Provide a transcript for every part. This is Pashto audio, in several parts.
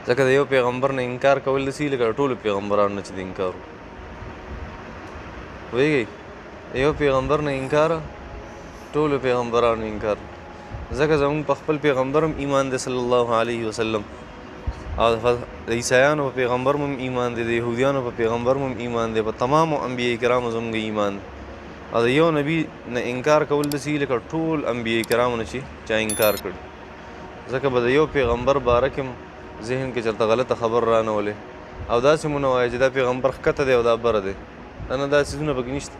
ځکه د یو پیغمبر نه انکار کول داسې لکه د ټولو پیغمبرانو نه چې د انکار پوهېږئ؟ یو پیغمبر نه انکار، ټولو پیغمبرانو انکار. ځکه زموږ په خپل پیغمبر هم ایمان دی صلی الله علیه وسلم، او د عیسایانو په پیغمبر هم ایمان دی، د یهودیانو په پیغمبر هم ایمان دی، په تمامو انبیاء کرامو زموږ ایمان دی. او د یو نبي نه انکار کول داسې لکه ټول انبیاء کرامو نه چې چا انکار کړي. ځکه به د یو پیغمبر باره کې هم ذهن کې چېرته غلطه خبر رانه ولې، او داسې مو نه وایي چې دا پیغمبر ښکته دی او دا بره دی، دا نه، دا څیزونه پکې نشته.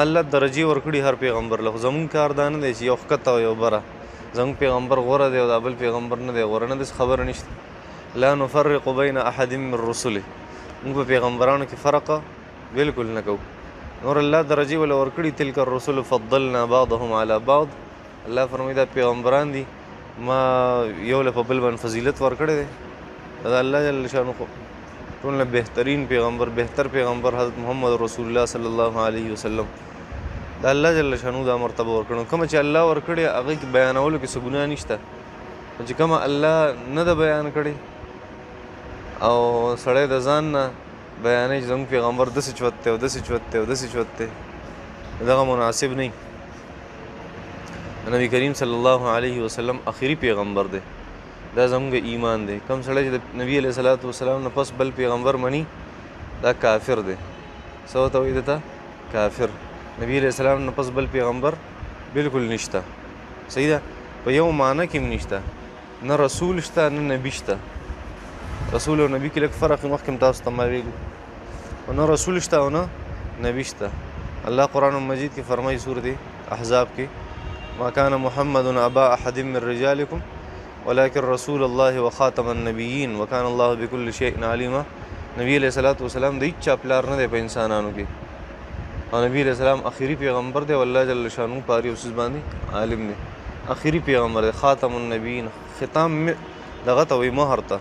الله درجې ورکړي هر پیغمبر له، خو زموږ کار دا نه دی چې یو ښکته او یو بره، زموږ پیغمبر غوره دی او دا بل پیغمبر نه دی غوره، نه، داسې خبره نشته. لا نفرق بین احد من رسله، موږ په پیغمبرانو کې فرق بالکل نه کوو. نور الله درجې وله ورکړي، تلک الرسل فضلنا بعضهم على بعض. الله فرمایي دا پیغمبران دي، ما یو له په بل باندې فضیلت ورکړی دی. دا الله جل شانه خو ټول نه بهترین پیغمبر، بهتر پیغمبر حضرت محمد رسول الله صلی الله علیه وسلم، دا الله جل شانه دا مرتبه ورکړو. کومه چې الله ورکړې هغه کې بیانولو کې څه ګناه نشته، چې کومه الله نه ده بیان کړې او سړی د ځان نه بیانوي چې زموږ پیغمبر داسې چوت دی او داسې چوت دی او داسې چوت دی، دغه مناسب نه. نبی کریم صلی الله علیه وسلم اخري پیغمبر دی، دا زموږ ایمان دی. کوم سړی چې د نبی علیه الصلاة والسلام نه پس بل پیغمبر مني دا کافر دی. څه ورته وایي؟ ده ته کافر. نبی علیه السلام نه پس بل پیغمبر بالکل نشته. صحیح ده، په یو معنی کې هم نشته، نه رسول شته نه نبی شته. رسول او نبی کې لږ فرق مخکې هم تاسو ته ما ویلي، نه رسول شته او نه نبی شته. الله قرآن مجید کې فرمایي سورة احزاب کې، ما كان محمد ابا احد من رجالكم ولكن رسول الله وخاتم النبيين وكان الله بكل شيء عليما. نبی علیہ الصلوۃ والسلام د هیچا پلار نه دی په انسانانو کې، او نبی علیہ السلام اخیری پیغمبر دی، والله جل شانه په هر یو څیز باندې عالم دی. اخیری پیغمبر دی، خاتم النبیین. ختام دغه ته وایي مهر ته،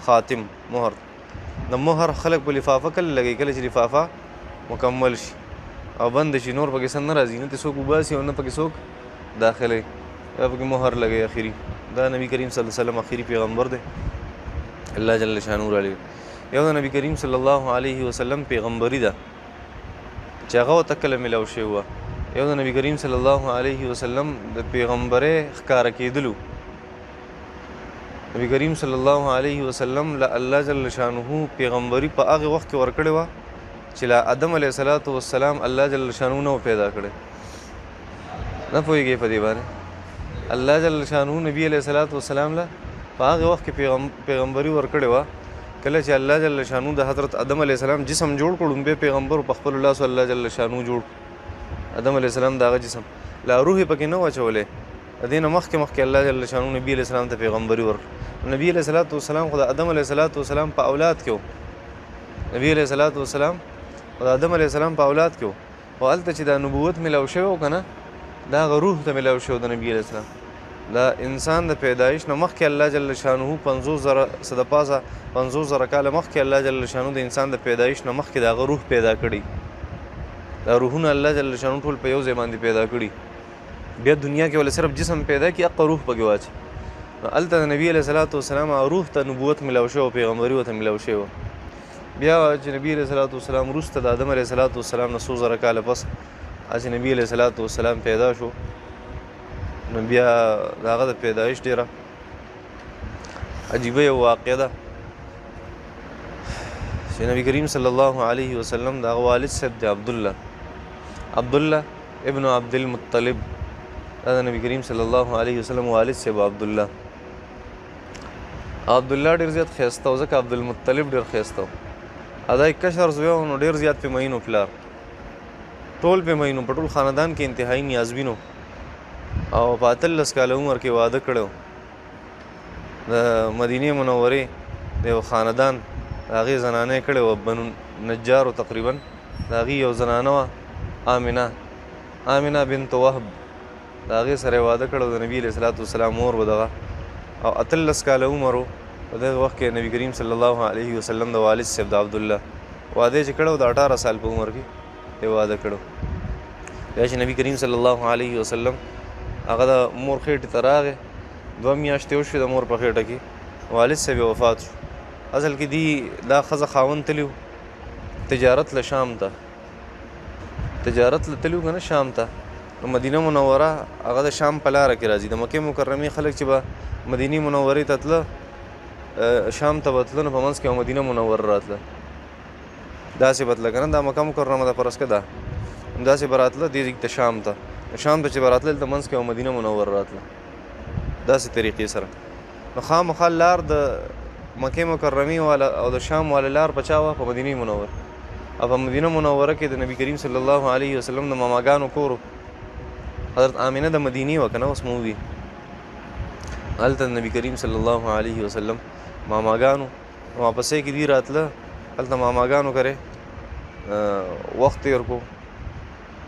خاتم مهر. د مهر خلک په لفافه کله لګوي؟ کله چې لفافه مکمل شي او بند شي، نور پکې څه نه راځي، نه ترې څوک وباسي او نه پکې څوک داخلوي، یا پکې مهر لګوي اخري. دا نبی کریم صلی الله علیه وسلم اخري پیغمبر دی، الله جل شانه رالیږلی. یو د نبی کریم صلی الله علیه وسلم پیغمبري ده چې هغه ورته کله میلاو شوې وه. یو د نبی کریم صلی الله علیه وسلم د پیغمبرۍ ښکاره کېدلو. نبی کریم صلی الله علیه وسلم له الله جل شانه پیغمبري په هغه وخت کې ورکړې وه چې له آدم علیه الصلاة والسلام الله جل شانه نه و پیدا کړی. نه پوهېږئ په دې باندې؟ الله جل شانه نبی علیه الصلاة والسلام له په هغه وخت کې پیغمبري ورکړې وه کله چې الله جل شانه د حضرت آدم علیه السلام جسم جوړ کړ، لومبی پیغمبر په خپلو لاسو الله جل شانه جوړ کړ. آدم علیه السلام د هغه جسم لا روح یې پکې نه و اچولی، د دې نه مخکې مخکې الله جل شانه نبی علیه السلام ته پیغمبري ورکړه. نبی علیه الصلاة والسلام خو د آدم علیه الصلاة والسلام په اولاد کې و. نبی علیه الصلاة والسلام خو د آدم علیه السلام په اولاد کې و، خو هلته چې دا نبوت میلاو شوی و که نه، دا هغه روح ته میلاو شوی د نبی علیه السلام. دا انسان د پیدایش نه مخکې الله جل شانه 50,000 څه د پاسه 50,000 کاله مخکې الله جل شانه د انسان د پیدایش نه مخکې د هغه روح پیدا کړي. دا روحونه الله جل شانه ټول په یو ځای باندې پیدا کړي، بیا دنیا کې ول صرف جسم پیدا کړي، هغه روح پکې واچي. نو هلته د نبی علیه الصلاة والسلام هغه روح ته نبوت میلاو شوی او پیغمبري ورته میلاو شوی وه. بیا چې نبی علیه الصلاة والسلام وروسته د آدم علیه الصلاة والسلام نه څو زره کاله پس چې نبی علیه الصلاة والسلام پیدا شو، نو بیا د هغه د پیدایش ډېره عجیبه یو واقعه ده چې نبی کریم صلی الله علیه وسلم د هغه والد صاحب دی عبدالله، عبدالله ابن عبد المطلب، دا د نبی کریم صلی الله علیه وسلم والد صاحب عبدالله. عبدالله ډېر زیات ښایسته و، ځکه عبدالمطلب ډېر ښایسته و. دا یې کشر زوی و، نو ډېر زیات پې مین و، پلار ټول پې مین و، په ټول خاندان کې انتهایي نیازبین و. او په 18 کاله عمر کې واده کړی و. د مدینې منورې د یو خاندان د هغې زنانه یې کړې وه، بنو نجار و تقریبا، د هغې یو زنانه وه آمنه، آمنه بنت وهب، د هغې سره یې واده کړی و. د نبي علیه الصلاة والسلام مور وه دغه. او 18 کاله عمر و په دغه وخت کې نبی کریم صلی الله علیه وسلم د والد صاحب د عبدالله واده چې کړی و، د 18 سال په عمر کې یې واده کړی و. بیا چې نبی کریم صلی الله علیه وسلم هغه د مور خېټې ته راغی، 2 میاشتې وشوې د مور په خېټه کې، والد صاحب یې وفات شو. اصل کې دی دا ښځه خاوند تللی تجارت له شام ته، تجارت له تللی که نه شام ته. نو مدینه منوره هغه د شام په لاره کې راځي. د مکې مکرمې خلک چې به مدینې منورې ته تله، شام ته به تله، نو په منځ کې به مدینه منوره راتله، داسې به تله که نه. دا مکه مکرمه ده فرض که ده، همداسې به راتله دې ځای ته شام ته. شام ته چې به راتله دلته منځ کې به مدینه منوره راتله، داسې طریقې سره. نو خامخا لار د مکې مکرمې والا او د شام والا لار په چا وه؟ په مدینې منوره. او په مدینه منوره کې د نبی کریم صلی الله علیه وسلم د ماماګانو کور حضرت آمنه د مدینې وه که نه، اوس مو وي هلته د نبی کریم صلی الله علیه وسلم ماماګانو. واپسې کې دی راتله، هلته ماماګانو کرې وخت تېر کو،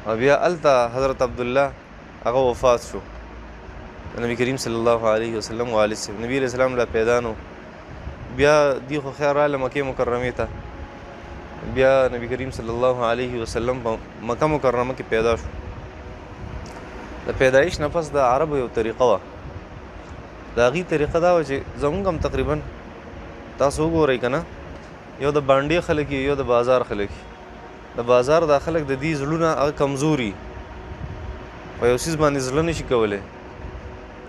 او بیا هلته حضرت عبدالله هغه وفات شو. نبی کریم صلی الله علیه وسلم والد صاحب نبی علیہ السلام لا پیدا نو. بیا دی خو خیر راله مکې مکرمې ته. بیا نبی کریم صلی الله علیه وسلم په مکه مکرمه کې پیدا شو. د پیدایش نه پس د عربو یو طریقه وه. د هغې طریقه دا وه چې زمونږ هم تقریبا تاسو وګورئ که نه، یو د بانډې خلک یو د بازار خلک. د بازار دا خلک د دې زړونه هغه کمزوري، په یو څیز باندې زړه نشي کولی،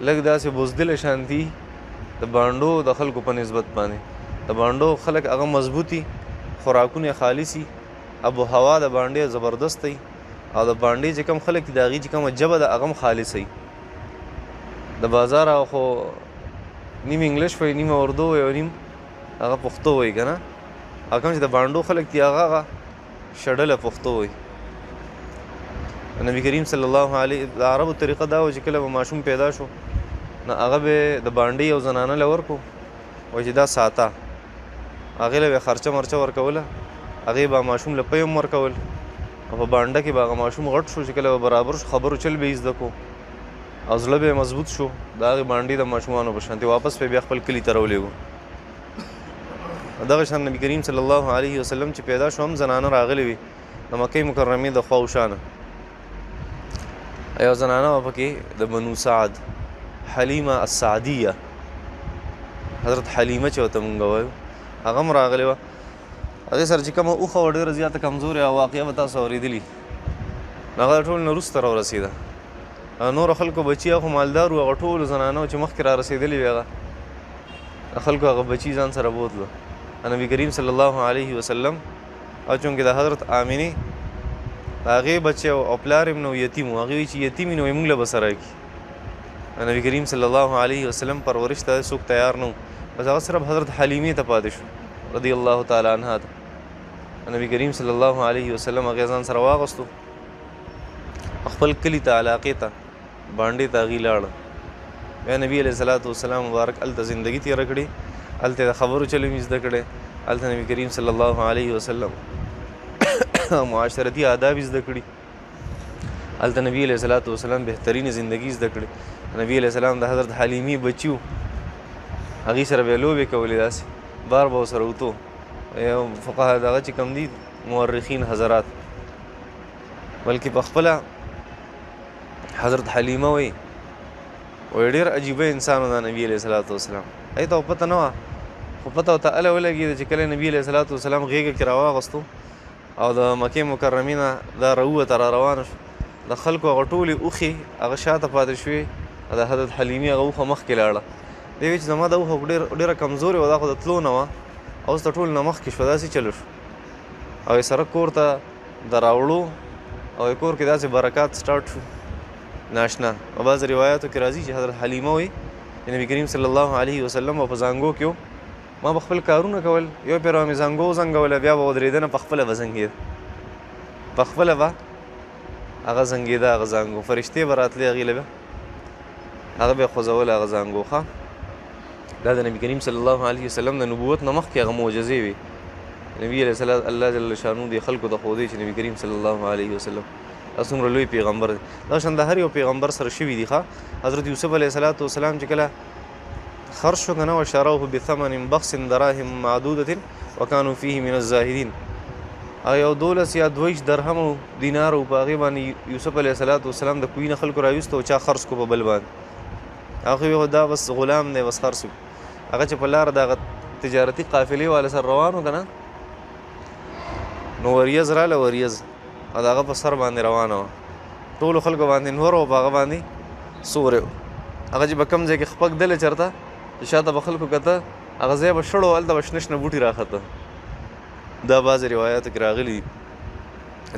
لږ داسې بزدله شانتي د بانډو د خلکو په نسبت باندې. د بانډو خلک هغه مضبوطي، خوراکونه یې خالصي، اب و هوا د بانډې زبردست دی، او د بانډې چې کوم خلک دي د هغې چې کومه ژبه ده هغه هم خالصه وي. د بازار هغه خو نیم انګلیش وایي، نیمه اردو وایي، او نیم هغه پښتو وایي که نه. هغه کوم چې د بانډو خلک دي هغه هغه شډله پښتو وایي. نبی کریم صلی الله علیه د عربو طریقه دا وه چې کله به ماشوم پیدا شو نو هغه به د بانډې یو زنانه له ورکو، وایي چې دا ساته، هغې له به خرچه مرچه ورکوله، هغې به ماشوم له پی هم ورکول، او په بانډه کې به هغه ماشوم غټ شو، چې کله به برابر شو خبرو چل به یې زده کو او زړه به یې مضبوط شو، د هغې بانډې د ماشومانو په شانتې واپس به یې بیا خپل کلي ته راولېږو. دغه شان نبی کریم صلی الله علیه وسلم چې پیدا شو هم زنانه راغلې وي د مکې مکرمې د خوا وشانه. یو زنانه وه پکې د بنو سعد، حلیمه السعدیه، حضرت حلیمه چې ورته مونږ وایو، هغه هم راغلې وه. هغې سره چې کومه اوښه وه ډېره زیاته کمزورې وه، واقعه به تاسو اورېدلي، نو هغه ټول نه وروسته راورسېده. نورو خلکو بچي هغه خو مالدار وو، هغه ټولو زنانو چې مخکې را رسېدلي وي هغه خلکو هغه بچي ځان سره بوتلو. نبی کریم صلی الله علیه وسلم او چونکې د حضرت آمنې د هغې بچی او پلار یې نو یتیم و، هغې وایي چې یتیم یې نو یې مونږ له به سره کړي. نبی کریم صلی الله علیه وسلم پرورش ته څوک تیار نه و، بس هغه صرف حضرت حلیمې ته پاتې شو رضی الله تعالی عنها ته. نبی کریم صلی الله علیه وسلم هغې ځان سره واغستو خپل کلي ته، علاقې ته، بانډې ته هغې لاړه. بیا نبی علیه الصلاة والسلام مبارک هلته زندګي تېره کړې، هلته د خبرو چلې مې زده کړې، هلته نبی کریم صلی الله علیه وسلم معاشرتي آداب یې زده کړي، هلته نبی علیه الصلاة والسلام بهترینې زندګي زده کړې. نبی علیه السلام د حضرت حلیمې بچي و، هغې سره به یې لوبې کولې، داسې بار به ورسره وتو. یو فقها دغه چې کوم دي مورخین حضرات، بلکې په خپله حضرت حلیمه وایي، وایي ډېر عجیبه انسان و دا نبی علیه الصلاة والسلام. هغې ته خو پته نه وه، خو پته ورته هله ولګېده چې کله نبی علیه الصلاة والسلام غېږه کې راواغستو او د مکې مکرمې نه دا راووته، را روانه شو، د خلکو هغه ټولې اوښې هغه شاته پاتې شوې، او د حضرت حلیمې هغه اوښه مخکې لاړه. دی وایي چې زما دا اوښه ډېره کمزورې وه، دا خو د تلو نه وه، اوس د ټولو نه مخکې شوه، داسې چلو شو. او یې سره کور ته د راوړو، او یې کور کې داسې برکات سټارټ شو ناشنا. په بعضې روایاتو کې راځي چې حضرت حلیمه وایي چې نبی کریم صلی الله علیه وسلم به په زانګو کې و، ما به خپل کارونه کول، یو پېر به مې زانګو وزنګوله، بیا به ودرېده نه، په خپله به زنګېده، په خپله به هغه زنګېده، هغه زانګو فرشتې به راتلې هغې له به هغه به یې خوځوله هغه زانګو. ښه، دا د نبی کریم صلی الله علیه وسلم د نبوت نه مخکې هغه معجزې وې. نبی علیه السلام الله جل شانو دې خلکو ته ښودې چې نبی کریم صلی الله علیه وسلم دا څومره لوی پیغمبر دی. دا شان د هر یو پیغمبر سره شوي دي. ښه، حضرت یوسف علیه الصلاة والسلام چې کله خرڅ شو که نه، وشروه بثمن بخس دراهم معدودة وکانو فیه من الزاهدین، هغه یو 12 یا 22 درهم او دینار و، په هغې باندې یوسف علیه الصلاة والسلام د کوی نه خلکو راویسته او چا خرڅ کو په بل باندې. هغه ویل دا بس غلام دی، بس خرڅ کو. هغه چې په لاره د هغه تجارتي قافلې والا سره روان و که نه، نو وریځ راله، وریځ او د هغه په سر باندې روانه وه، ټولو خلکو باندې نور و، په هغه باندې سوری و. هغه چې به کوم ځای کې خپک دله چېرته چې شاته به خلکو کته، هغه ځای به شړو، هلته به شنه شنه بوټي راخته. دا بعضې روایاتو کې راغلي دي.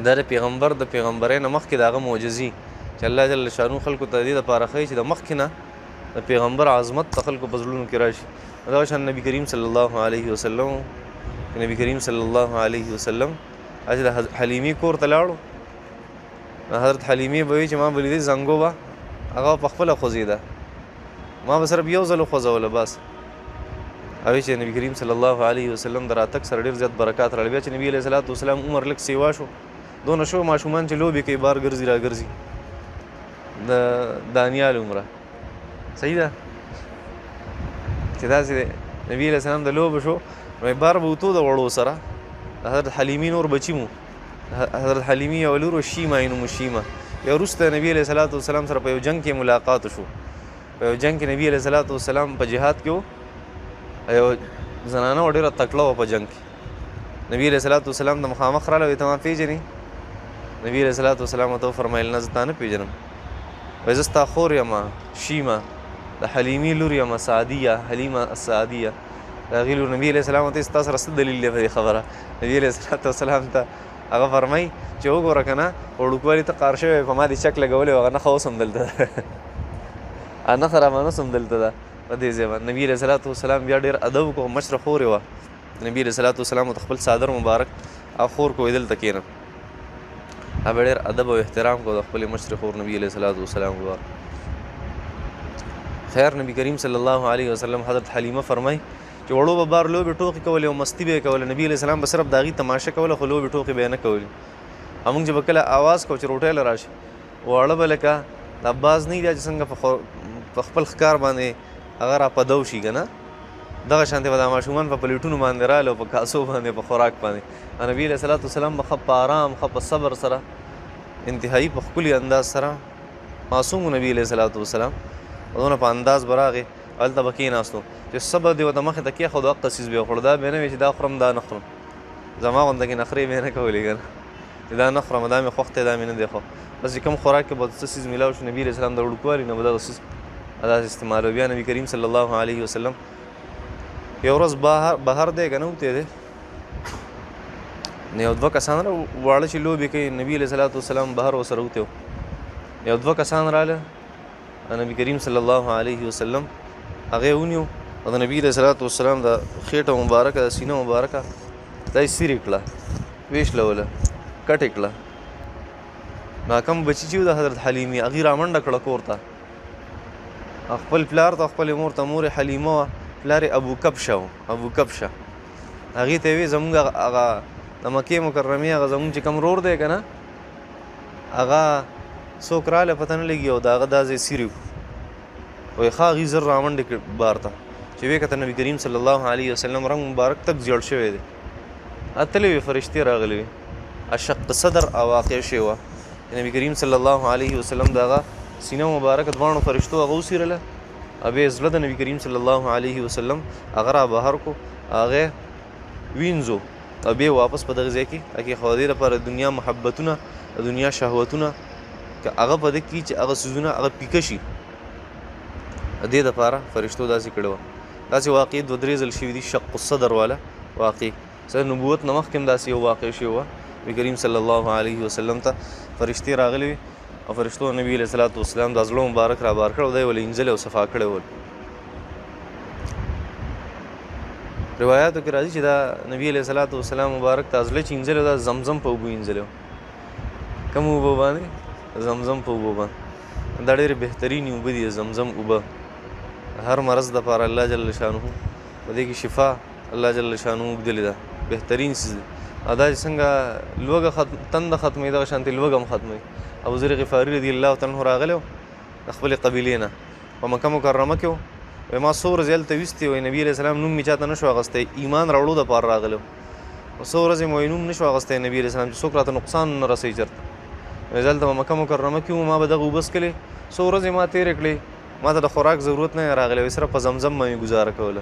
دا د پیغمبر د پیغمبرۍ نه مخکې د هغه معجزې چې الله جل شانو خلکو ته د دې دپاره ښیي چې د مخکې نه د پیغمبر عظمت ته خلکو په زړونو کې راشي. دغه شان نبی کریم صلی الله علیه وسلم، نبی کریم صلی الله علیه وسلم چې د حلیمې کور ته لاړو، حضرت حلیمې به وي چې ما به لیدې زنګو به هغه په خپله خوځېده، ما به صرف یو ځل وخوځوله بس. او چې نبی کریم صلی الله علیه وسلم د راتګ سره ډېر زیات برکات راړل. بیا چې نبی علیه الصلاة والسلام عمر لږ سیوا شو، دونه شو ماشومان چې لوبې کوي بار ګرځي را ګرځي، د دانیال عمره صحیح ده چې داسې نبی علیه السلام د لوبو شو، نو بار به وتو د وړو سره. د حضرت حلیمي نور بچي مو، حضرت حلیمي یوه لور وه شیمه یې نوم، شیمه. بیا وروسته نبی علیه الصلاة والسلام سره په یو جنګ کې ملاقات شو. په یو جنګ کې نبی علیه الصلاة والسلام په جهاد کې و، یو زنانه وه ډېره تکړه وه په جنګ کې. نبی علیه الصلاة والسلام د مخامخ راله، وایي ته ما پېژنې؟ نبی علیه الصلاة والسلام ورته وفرمیل نه زه تا نه پېژنم، وایي زه ستا خور یم شیمه، د حلیمي لور یم، سعدیه، حلیمه السعدیه د هغې لور. نبی علیه السلام ورته ستا سره څه دلیل دی په دې خبره؟ نبی علیه الصلاة والسلام ته هغه فرمایي چې وګوره که نه وړوکوالي ته قار شوی، په ما دې چک لګولی و، هغه نښه اوس هم دلته ده، هغه نښه راباندې اوس هم دلته ده په دې ځای باندې. نبی علیه الصلاة والسلام بیا ډېر ادب وکړو، مشره خور یې وه. نبی علیه الصلاة والسلام ورته خپل څادر مبارک او خور کوی دلته کښېنه. هغه به ډېر ادب او احترام کو د خپلې مشرې خور نبی علیه الصلاة والسلام مبارک. خیر نبی کریم صلی الله علیه وسلم حضرت حلیمه فرمایي چې وړو به بار لوبې ټوقې کولې او مستي به یې کوله. نبی علیه السلام به صرف د هغې تماشه کوله، خو لوبې ټوقې به یې نه کولې. او موږ چې به کله اواز کوو چې روټۍ له راشي، واړه به لکه دا باز نه دی چې څنګه په خپل ښکار باندې هغه را پدو شي که نه، دغه شانتې به دا ماشومان په پلیټونو باندې راغله او په کاسو باندې په خوراک باندې. نبی علیه الصلاة والسلام به ښه په آرام، ښه په صبر سره، انتهایي په ښکلي انداز سره معصوم نبی علیه الصلاة والسلام دونه په انداز به راغی، هلته به کښېناستو چې صبر دې ورته مخې ته کېښود، دقه څیز به یې وخوړو. دا به نه وي چې دا خورم دا نه خورم، زما غونته کې نخرې به یې نه کولې که نه، چې دا نه خورم دا مې خوښ دی دا مې نه دی خوښ. بس چې کوم خوراک کې به څه څیز میلاو شو، نبی علیه السلام د وړوکوالي نه به دغه څیز داسې استعمالوي. بیا نبی کریم صلی الله علیه وسلم یو ورځ بهر دی که نه وتی دی، نو یو دوه کسان را واړه چې لوبې کوي، نبی علیه الصلاة والسلام بهر ورسره وتی و. یو دوه کسان راله، نبی کریم صلی الله علیه وسلم هغه یې ونیو او د نبی علیه الصلاة والسلام د خېټه مبارکه، د سینه مبارکه دا یې څیرې کړه، ویشلوله، کټې کړه. نو کوم بچي چې و د حضرت حلیمي، هغې رامنډه کړه کور ته، خپل پلار ته، خپلې مور ته. مور یې حلیمه وه، پلار یې ابو کبشه و، ابو کبشه. هغې ته یې وی زموږ هغه د مکې مکرمې هغه زموږ چې کوم ورور دی که نه، هغه څوک راله پته نه لګي او د هغه دا ځای څیرې کړو. وایي ښه هغې زر رامنډې کړې بار ته، چې ویې کتل نبی کریم صلی الله علیه وسلم رنګ مبارک تک زیړ شوی دی، اتلې وې فرشتې راغلې وې، اشق صدر واقع شوې وه. نبی کریم صلی الله علیه وسلم د هغه سینه مبارکه دواړو فرشتو هغه وڅیرله، او بیا یې زړه د نبی کریم صلی الله علیه وسلم هغه را بهر کړو، هغه وینځو او بیا واپس په دغه ځای کې کېښوده. د دې لپاره د دنیا محبتونه، د دنیا شهوتونه که هغه په دې کې چې هغه څیزونه هغه پیکه شي، د دې دپاره فرشتو داسې کړې وه. داسې واقع دوه درې ځل شوي دي، شق الصدر والا واقع. څه نبوت نه مخکې هم داسې یو واقع شوې وه. نبی کریم صلی الله علیه وسلم ته فرشتې راغلې وې او فرشتو نبی علیه الصلاة والسلام دا زړه مبارک را بار کړ او دا یې ولې اینځلی او صفا کړی ول. روایاتو کې راځي چې دا نبی علیه الصلاة والسلام مبارک ته زړه چې اینځلی دا زمزم په اوبو اینځلی و. کوم اوبو باندې؟ زمزم په اوبو باندې. دا ډېرې بهترینې اوبه دي، زمزم اوبه. هر مرض دپاره الله جل شانه په دې کې شفا الله جل شانه اوږدلې ده، بهترین څیز دی. او دا چې څنګه لوږه تنده ختموي، دغه شانتې لوږه هم ختموي. ابوذر غفاري رضی الله تعالی عنه راغلی و د خپلې قبیلې نه، په مکه مکرمه کې و. وایي ما څو ورځې هلته ویستې، وایي نبي علیه السلام نوم مې چاته نه شو اخیستی، ایمان راوړو دپاره راغلی و. څو ورځې مې وایي نوم نه شو اخیستی نبي علیه السلام چې څوک راته نقصان نه رسوي چېرته. وایي زه هلته په مکه مکرمه کې وم، ما به دغه اوبه څښلې، څو ورځې ما تېرې کړې، ما ته د خوراک ضرورت نه راغلی، وایي صرف په زمزم به مې ګزاره کوله.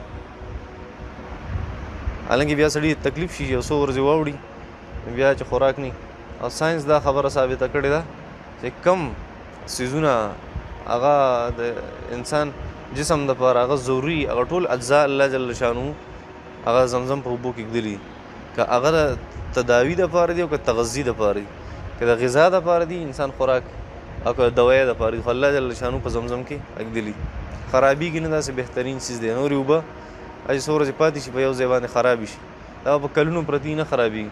حالانکه بیا سړي تکلیف شي، یو څو ورځې واوړي بیا چې خوراک نه. او ساینس دا خبره ثابته کړې ده چې کم څیزونه هغه د انسان جسم دپاره هغه ضروري، هغه ټول اجزا الله جل شانه هغه زمزم په اوبو کې ږدلي، که هغه د تداوي دپاره دي او که تغذي دپاره دي، که د غذا دپاره دي انسان خوراک او که د دوایې دپاره دي، خو الله جل شانه په زمزم کې ږدلي، خرابېږي نه. داسې بهترین څیز دی. نورې اوبه هسې څو ورځې پاتې شي په یو ځای باندې خرابې شي، دا په کلونو پرتې نه خرابېږي.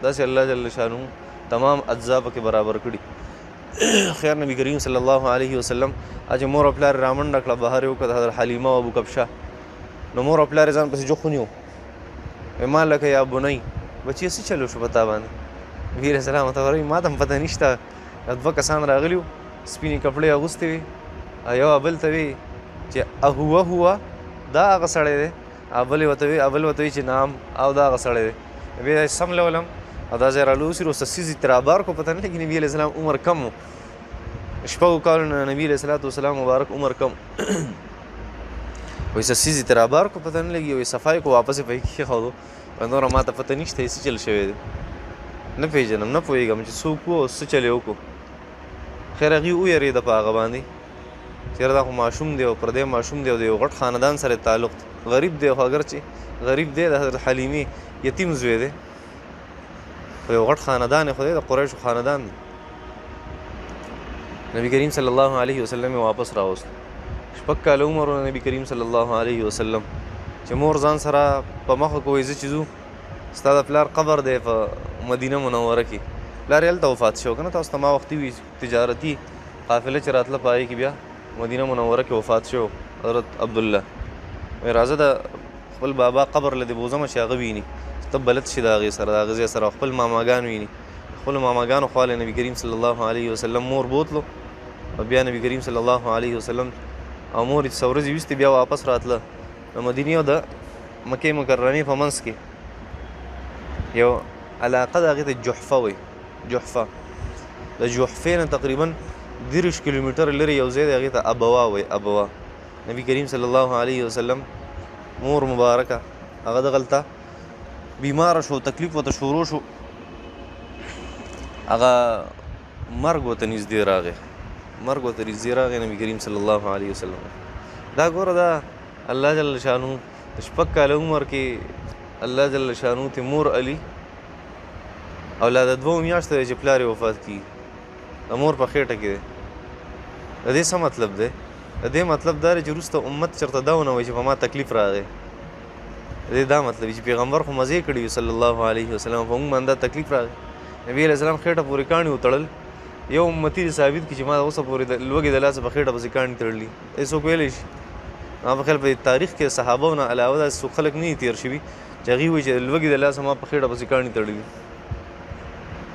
داسې الله جل شانه تمام اجزا پکې برابر کړي. خیر نبی کریم صلی الله علیه وسلم چې مور او پلار یې رامنډه کړه، بهر یې وکړه حضرت حلیمه او ابو کبشه، نو مور او پلار یې ځان پسې جوخ ونیو، وایي ما لکه یا بنی بچیه څه چلو شو په تا باندې؟ نبي علیه السلام ورته وایي ما ته هم پته نشته، دا دوه کسان راغلي وو، سپینې کپړې اغوستې وې، یو بل ته وایي چې اهو هو دا هغه سړی دی، بل ورته وایي، بل ورته وایي چې نعم او دا هغه سړی دی. بیا یې سملولم او دا ځای رالوسي وروسته څیز یې ترې رابار کړو، پته نه لګي نبي علیه السلام عمر کم و، شپږو کالو نه نبي علیه الصلات والسلام مبارک عمر کم، وایي څه څیز یې ترې رابار کړو، پته نه لګي، وایي صفا یې کړو، واپس یې پکې کښېښودو، وایي نوره ما ته پته نشته یې څه چل شوی دی، نه پېژنم، نه پوهېږم چې څوک و او څه چل یې وکړو. خیر هغوی ووېرېده په هغه باندې چې یاره دا خو ماشوم دی او پردی ماشوم دی او د یو غټ خاندان سره تعلق دی، غریب دی، خو اګر چې غریب دی د حضرت حلیمې یتیم زوی دی، خو یو غټ خاندان یې خو دی، د قریشو خاندان دی. نبی کریم صلی الله علیه وسلم یې واپس راوست. شپږ کاله عمر و نبی کریم صلی الله علیه وسلم چې مور ځان سره په مخه کوی زه چې ځو ستا د پلار قبر دی په مدینه منوره کې، پلار یې هلته وفات شو که نه، تاسو ته ما وختي وي تجارتي قافله چې راتله په هغې کې بیا مدینه منوره کې وفات شو حضرت عبدالله. وایي راځه د خپل بابا قبر له دې بوځمه چې هغه ویني، چې ته بلد شي د هغې سره، د هغې ځای سره خپل ماماګان ویني. خپلو ماماګانو خوا له نبی کریم صلی الله علیه وسلم مور بوتلو، او بیا نبی کریم صلی الله علیه وسلم او مور یې څه ورځې ویستې بیا واپس راتله. د مدینې او د مکې مکرمې په منځ کې یو علاقه ده، هغې ته جحفه وایي. جحفه د جحفې نه تقریبا 30 کیلومتر لرې یو ځای دی، هغې ته ابوا وایي. ابوا نبی کریم صلی الله علیه وسلم مور مبارکه هغه دغلته بیماره شو، تکلیف ورته شروع شو، هغه مرګ ورته نږدې راغی، مرګ ورته نږدې راغی نبی کریم صلی الله علیه وسلم. دا ګوره دا الله جل شانو د شپږ کاله عمر کې الله جل شانو ته مور علي او لا د دوو میاشتو دی چې پلار یې وفات کړي، د مور په خېټه کې دی. د دې څه مطلب دی؟ د دې مطلب دا دی چې وروسته امت چېرته دا ونه وایي چې په ما تکلیف راغی. د دې دا مطلب چې پیغمبر خو مزې کړي وي صلی الله علیه وسلم، په موږ باندې دا تکلیف راغی. نبی علیه السلام خېټه پورې کاڼي وتړل، یو امتي دې ثابت کړي چې ما اوسه پورې د لوږې د لاسه په خېټه پسې کاڼي تړلي، دې څوک ویلی شي؟ ما په خیال په دې تاریخ کې صحابو نه علاوه داسې څوک خلک نه دي تېر شوي چې هغوی وایي چې د لوږې د لاسه ما په خېټه پسې کاڼي تړلي.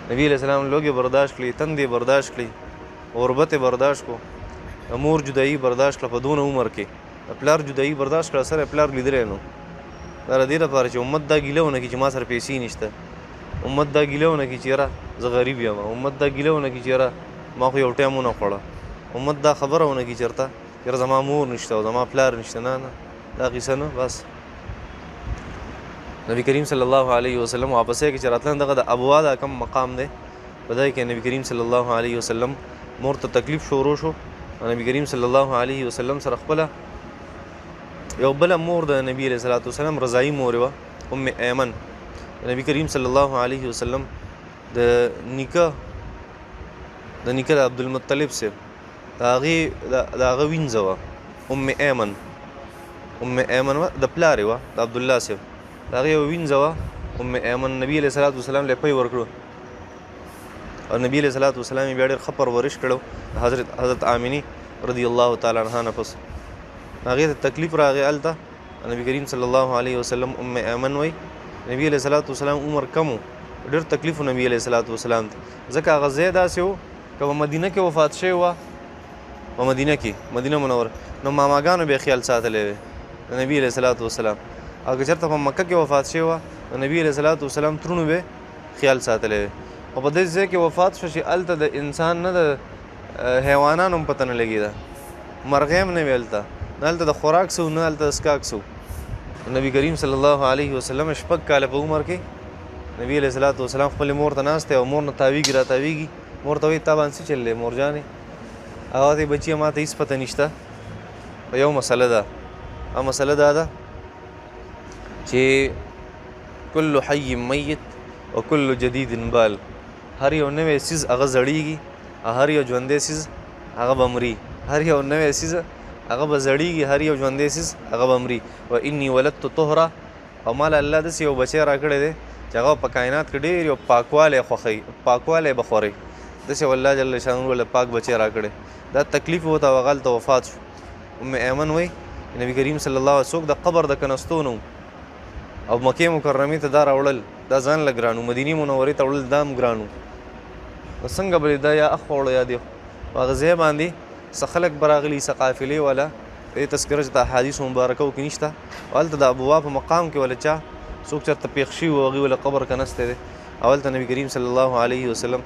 نبی علیه السلام لوږې برداشت کړې، تندې برداشت کړې، غربت یې برداشت کړو، د مور جدایي برداشت کړه په دونه عمر کې، د پلار جدایي برداشت کړه، سره یې پلار لیدلی نو. دا د دې لپاره چې امت دا ګیله ونه کړي چې ما سره پیسې نشته، امت دا ګیله ونه کړي چې یاره زه غریب یم، امت دا ګیله ونه کړي چې یاره ما خو یو ټایم ونه خوړه، امت دا خبره ونه کړي چېرته یاره زما مور نشته او زما پلار نشته. نه نه، دا قصه نه. بس نبی کریم صلی الله علیه وسلم واپسې کې چې راتلن دغه د ابوا دا کم مقام دی، په دای کې نبی کریم صلی الله علیه وسلم مور ته تکلیف شروع شو. نبی کریم صلی الله علیه وسلم سره خپله یو بله مور د نبی علیه الصلاة والسلام رضایي مور وه، ام ایمن. نبی کریم صلی الله علیه وسلم د نیکه د عبدالمطلب صاحب د هغې د هغه وینځه وه، ام ایمن. ام ایمن وه، د پلار یې وه، د عبدالله صاحب د هغې یوه وینځه وه ام ایمن. نبی علیه الصلاة والسلام له پی ورکړو او نبی علیه الصلاة والسلام یې بیا ډېر ښه پرورش کړو حضرت آمینې رضی الله تعالی عنها نه پس. هغې ته تکلیف راغی هلته. نبی کریم صلی الله علیه وسلم ام ایمن وایي نبی علیه الصلاة والسلام عمر کم و، ډېر تکلیف و نبی علیه الصلاة والسلام ته، ځکه هغه ځای داسې و که په مدینه کې وفات شوی وه، په مدینه کې، مدینه منوره، نو ماماګانو به یې خیال ساتلی وی د نبی علیه الصلاة والسلام، او که چېرته په مکه کې وفات شوی وه د نبی علیه الصلاة والسلام ترونو به خیال ساتلی وی. خو په دې ځای کې وفات شو چې هلته د انسان نه د حیوانانو هم پته نه لګېده، مرغۍ هم نه وي هلته، نه هلته د خوراک څه و، نه هلته د څښاک څه و. نبی کریم صلی الله علیه وسلم شپږ کاله په عمر کې نبی علیه الصلاة والسلام خپلې مور ته ناست دی او مور نه تاویږي را تاویږي. مور ته وایي تا باندې څه چل دی مور جانې؟ هغه ته بچیه ما ته هېڅ پته نشته، خو یو مسله ده، هغه مسله دا ده چې کل حی میت و کل جدید بال، هر یو نوی څیز هغه زړیږي او هر یو ژوندی څیز هغه به مري، هر یو نوی څیز هغه به زړیږي، هر یو ژوندی څیز هغه به مري. و انی ولدت طهرا، او ما له الله داسې یو بچی راکړی دی چې هغه په کائنات کې ډېر یو پاکوالی خوښوي، پاکوالی به خوري، داسې یو الله جل شانه له پاک بچی راکړی. دا تکلیف ورته هغه هلته وفات شو. ام ایمن وایي نبی کریم صلی الله علیه څوک د قبر د کنستو نه او مکې مکرمې ته دا راوړل، دا ځان له ګران و، مدینې منورې ته وړل دا هم ګران و. نو څنګه به دا یا اخوا وړو یا دې په هغه ځای باندې څه خلک به راغلي، څه قافلې والا، د دې تذکره چې د احادیثو مبارکو کې نشته، هلته د ابوا په مقام کې وله چا څوک چېرته پېښ شوي وو، هغوی وله قبر کنستی دی. او هلته نبی کریم صلی الله علیه وسلم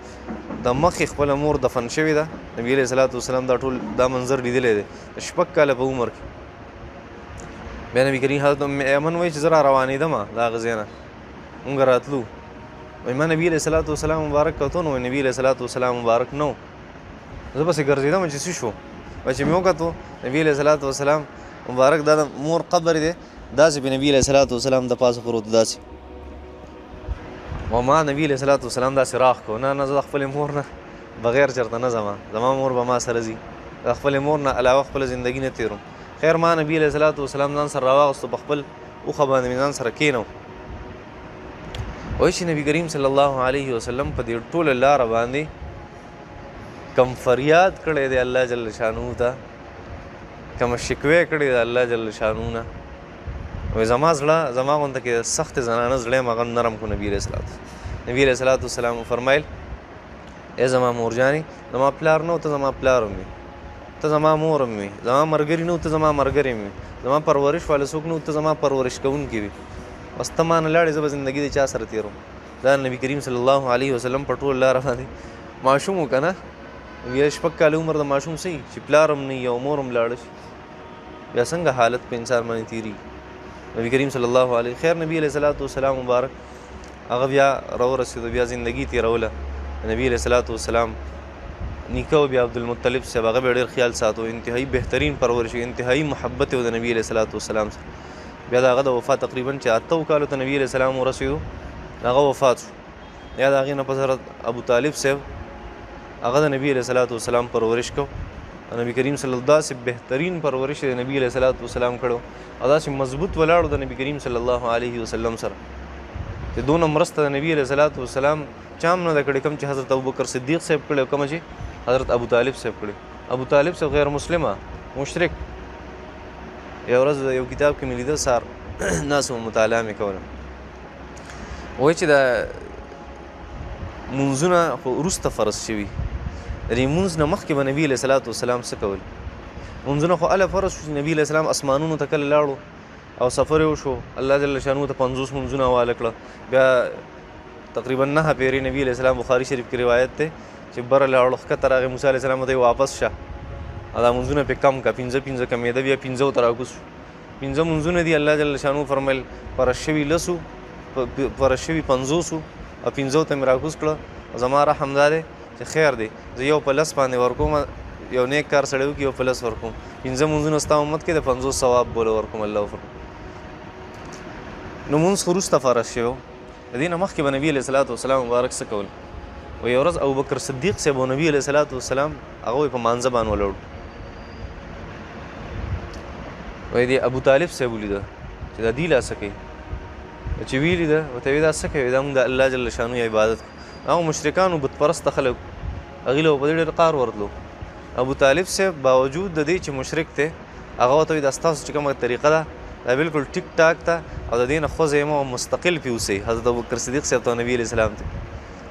د مخې خپله مور دفن شوې ده. نبی علیه الصلاة والسلام دا ټول دا منظر لیدلی دی شپږ کاله په عمر کې. بیا نبی کریم حضرت ام ایمن وایي چې زه را روانېدم د هغه ځای نه، مونږ راتلو، وایي ما نبی علیه الصلاة والسلام مبارک کتو، نو نبی علیه الصلاة والسلام مبارک نه و، زه پسې ګرځېدم چې څه شو. وایي چې مې وکتو نبی علیه الصلاة والسلام مبارک دا د مور قبر دی، داسې په نبی علیه الصلاة والسلام د پاسه پروت داسې. وما نبی علیه الصلاة والسلام داسې راخ کو، نه نه زه د خپلې مور نه بغیر چېرته نه ځم، زما مور به ما سره ځي، د خپلې مور نه علاوه خپله زندګي نه تېروم. خیر ما نبی علیه الصلاة والسلام ځان سره راواغستو، په خپل اوښه باندې مې ځان سره کښېنو. وایي چې نبی کریم صلی الله علیه وسلم په دې ټوله لاره باندې کم فریاد کړی دی الله جل شانه ته، کم شکوه کړی دی الله جل شانه نه. وایي زما زړه زما غونته کې سخت زنانه زړه یم، هغه نرم کړو. نبی علیه الصلاة نبی علیه الصلاة والسلام وفرمایل ای زما مورجانې، زما پلار نه و ته زما پلار هم وې، ته زما مور هم وې، زما ملګري نه و ته زما ملګری هم وې، زما پرورش والا څوک نه و ته زما پرورش کوونکی وې، بس ته ما نه لاړې زه به زندګي د چا سره تېروم. دا نبی کریم صلی الله علیه وسلم په ټوله لاره باندې ماشوم و که نه، بیا شپږ کاله عمر د ماشوم څه وي چې پلار هم نه وي او مور هم لاړه شي، بیا څنګه حالت په انسان باندې تېرېږي. نبی کریم صلی الله علیه خیر نبی علیه الصلاة والسلام مبارک هغه بیا راورسېدو، بیا زندګي تېروله. نبی علیه الصلاة والسلام نیکه و بیا عبدالمطلب صاحب هغه به ډېر خیال ساتو، انتهایی بهترین پرورش، انتهایی محبت یې و د نبی علیه الصلاة والسلام سره. بیا د هغه د وفات تقریبا چې اتو کالو ته نبی علیه السلام ورسېدو هغه وفات شو. بیا د هغې نه پس حضرت ابو طالب صاحب هغه د نبی علیه الصلاة والسلام پرورش کو. نبی کریم صلی الله داسې بهترین پرورش د نبی علیه الصلاة والسلام کړو او داسې مضبوط ولاړو د نبی کریم صلی الله علیه وسلم سره چې دونه مرسته د نبی علیه الصلاة والسلام چا هم نه ده کړې کوم چې حضرت ابوبکر صدیق صاحب کړې او کوم چې حضرت ابو طالب صاحب کړې. ابو طالب صاحب غیر مسلمه مشرک. یو ورځ یو کتاب کې مې لیده، سهار ناست وم مطالعه مې کوله، وایي چې دا مونځونه خو وروسته فرض شوي، د دې مونځ نه مخکې به نبی علیه الصلاة والسلام څه کول؟ مونځونه خو هله فرض شو چې نبی علیه السلام اسمانونو ته کله لاړو او سفر یې وشو، الله جل شانه ته 50 مونځونه حواله کړه. بیا تقریبا 9 پیرې نبی علیه السلام، بخاري شریف کې روایت دی چې بره لاړو ښکته راغی، موسی علیه السلام ته یې واپس شه او دا مونځونه پې کم کړه، 5 5 کمېده، بیا 5 ته راکوز شو. 5 مونځونه دي، الله جل شانه فرمایل فرض شوي 10 فرض شوي 50 او 5 ته مې راکوز کړه. زما رحم دا دی چې خیر دی، زه یو په 10 باندې ورکوم، یو نیک کار سړی وکړي یو په 10 ورکوم، 5 مونځونه ستا امت کې د 50 ثواب بوله ورکوم. الله وفرمایل. نو مونځ خو وروسته فرض شوی، د دې نه مخکې به نبی علیه الصلاة والسلام مبارک څه کول؟ و یو ورځ ابوبکر صدیق صاحب او نبی علیه الصلاة والسلام هغه په مانځه باندې ولاړ، وایي دې ابو طالب صاحب ولیده چې دا دی لا څه کوي، چې ویې لیده ورته وایي دا څه کوي، دا موږ د الله جل شانه عبادت کوو. هغه مشرکانو بت پرسته خلک هغوی له په دې ډېر قار ورتلو. ابو طالب صاحب باوجود د دې چې مشرک دی هغه ورته وایي دا ستاسو چې کومه طریقه ده دا بالکل ټیک ټاک ده او د دې نه خوځئ مه او مستقل پې اوسئ. حضرت ابوبکر صدیق صاحب ته نبی علیه السلام ته،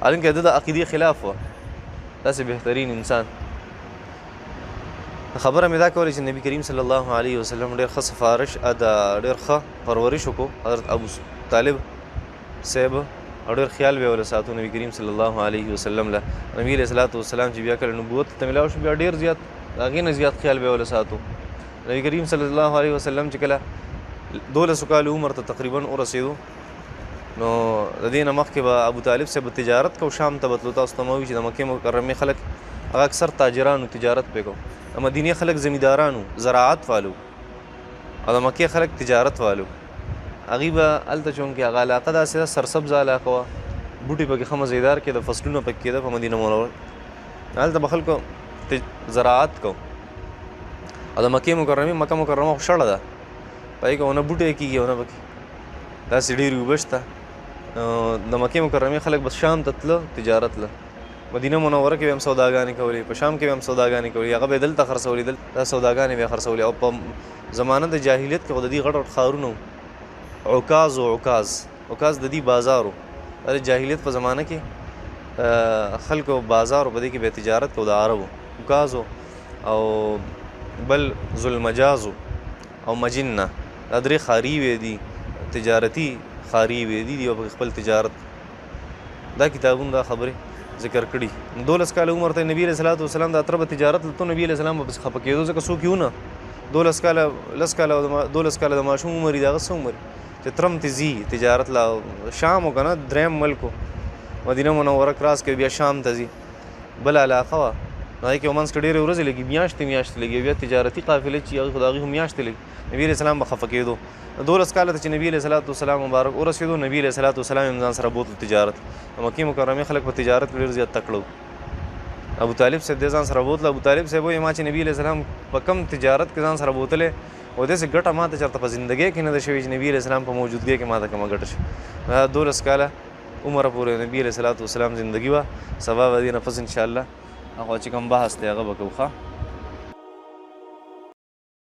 حالانکه د ده د عقیدې خلاف وه، داسې بهترین انسان. خبره مې دا کوله چې نبی کریم صلی الله علیه وسلم ډېر ښه سفارش دا ډېر ښه پرورش وکړو حضرت ابو طالب صاحب، او ډېر خیال به یې وله ساتو نبی کریم صلی الله علیه وسلم له. نبی علیه الصلاة والسلام چې بیا کله نبوت ته ملاو شو بیا ډېر زیات د هغې نه زیات خیال به یې وله ساتو. نبی کریم صلی الله علیه وسلم چې کله 12 کالو عمر ته تقریبا ورسېدو. نو د دې نه مخکې به ابو طالب صاحب تجارت کو، شام ته به تلو. تاسو ته ما وویل چې د مکې مکرمې خلک هغه اکثر تاجرانو تجارت پرې کو، د مدینې خلک زمیندارانو زراعت والو، او د مکې خلک تجارت والو. هغوی به هلته چونکې هغه علاقه داسې ده، سرسبزه علاقه وه، بوټي پکې ښه مزیدار کېده، فصلونه پکې کېده په مدینه منوره. هلته به خلکو زراعت کو. او د مکې مکرمې، مکه مکرمه خو شړه ده، په هغې کې ونه بوټی کېږي او نه پکې داسې ډېرې اوبه شته. د مکې مکرمې خلک بس شام ته تله تجارت له، مدینه منوره کې به هم سوداګانې کولې، په شام کې به هم سوداګانې کولې، هغه به یې دلته خرڅولې، دلته دا سوداګانې به یې خرڅولې. او په زمانه د جاهلیت کې خو د دې غټ غټ ښارونه وو، عکاظ و، عکاظ، عکاظ د دې بازار و. د جاهلیت په زمانه کې خلکو بازار و، په دې کې به یې تجارت کو د عربو. عکاظ و او بل ذوالمجاز و او مجنه، دا درې ښاري وې دي، تجارتي ښاري وې دي، دی په خپل تجارت. دا کتابونه دا خبرې ذکر کړي. 12 کاله عمر ته نبی علیه الصلاة والسلام د اتره به تجارت لتو، نبی علیه السلام به پسې خفه کېدو، ځکه څوک یې ونه. 12 کاله، لس کاله، 12 کاله د ماشوم عمر یې، د هغه څه عمر چې ترم ته ځي تجارت له شام و که نه، دریم ملک و، مدینه منوره کراس کوي، بیا شام ته ځي، بله علاقه وه. نو هغې کې به منځ کې ډېرې ورځې لګي، میاشتې میاشتې لګي، بیا تجارتي قافلې چې هغې خو د هغې هم میاشتې لګي. نبی علیه السلام به خفه کېدو. 12 کاله ته چې نبی علیه الصلاة والسلام مبارک ورسېدو، نبی علیه الصلاة والسلام یې ځان سره بوتلو تجارت. د مکې مکرمې خلک په تجارت کې ډېر زیات تکړه وو. ابو طالب صاحب دې ځان سره بوتلو. ابو طالب صاحب وایي ما چې نبی علیه السلام په کم تجارت کې ځان سره بوتلی او داسې ګټه ما ته چېرته په زندګۍ کې نه ده شوې چې نبی علیه السلام په موجودګۍ کې ما ته کومه ګټه شوې. دا 12 کاله عمره پورې نبی علیه الصلاة والسلام زندګي وه. سبا به دې نه پس انشاءالله هغه چې کوم بحث دی هغه به کوو. ښه.